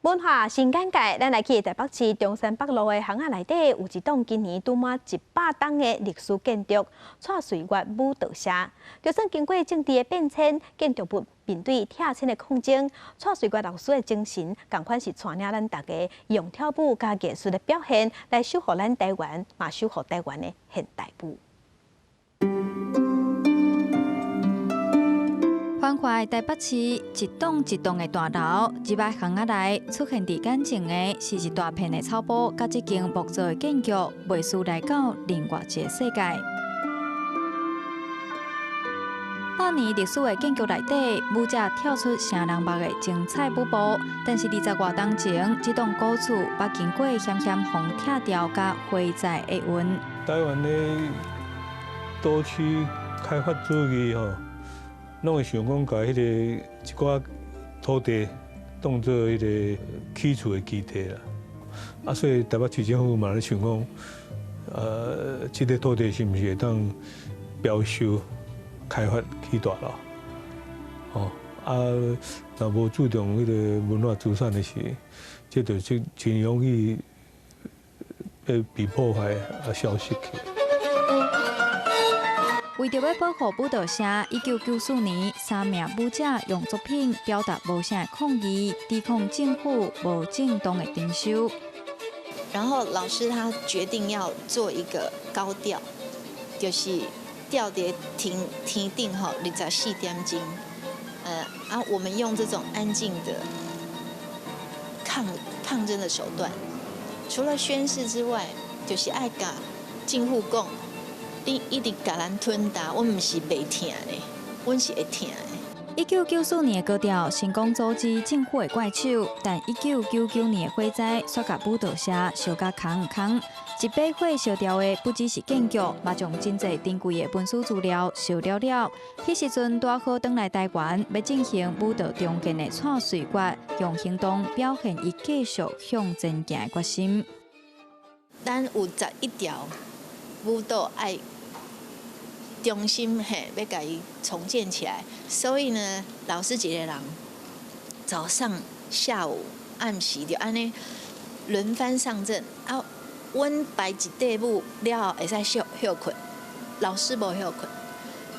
文化新眼界，咱來去台北市中山北路的巷仔內底，有一棟今年拄滿100冬的歷史建築——蔡瑞月舞蹈社。就算經過政治的變遷，建築物面對拆遷的抗爭，蔡瑞月老師的精神，仝款是帶領咱大家用跳舞佮藝術的表現來守護咱台灣，嘛守護台灣的現代舞。繁華台北市一棟一棟的大樓，入來巷仔內出現佇眼前的是一大片的草埔，佮這間木造的建築，袂輸來到另外一個世界。百年歷史的建築內底，舞者跳出聲人目的精彩舞步。但是20外冬前，這棟古厝捌經過險險予拆掉佮火災的厄運。台灣的都市開發主義吼，攏會想講，共彼個一寡土地當做彼個起厝的基地啦。啊，所以台北市政府嘛咧想講，這個土地是毋是會當標售開發起大樓？吼，啊，若無注重彼個文化資產的時，這就真真容易被破壞啊，消失去。為著欲保護舞蹈社，1994年，三名舞者用作品表達無聲的抗議，抵抗政府無正當的徵收。然後老師他決定要做一個高吊，就是吊佇天天頂吼24點鐘。啊，我們用這種安靜的抗爭的手段，除了宣示之外，就是愛共政府講，你一直共咱吞打，阮毋是袂疼的，阮是會疼的。1994年的高吊成功阻止政府的怪手，但1999年的火災煞共舞蹈社燒甲空空。一把火燒掉的不只是建築，嘛將真濟珍貴的文史資料燒了了。彼時陣拄好轉來台灣，欲進行舞蹈重建的蔡瑞月，用行動表現伊繼續向前行的決心。咱有11條舞蹈愛重新嘿，欲共伊重建起來，所以呢，老師一个人早上、下午、暗時就按呢輪番上陣啊。阮排一塊舞了後會使歇歇睏，老師無歇睏，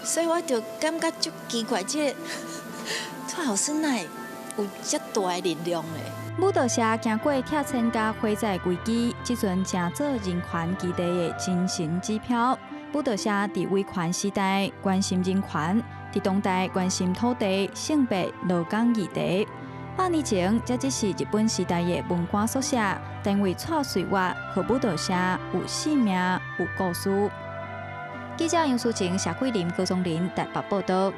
所以我就感覺足奇怪，這個蔡老師哪會有遮大的力量咧？舞蹈社經過拆遷佮火災危機，這陣成做人權基地的精神指標。舞蹈社佇威權時代關心人權，佇當代關心土地、性別、勞工議題。百年前，這只是日本時代的文官宿舍，但為蔡瑞月和舞蹈社有生命、有故事。記者楊淑晴、謝桂林、高宗林台北報道。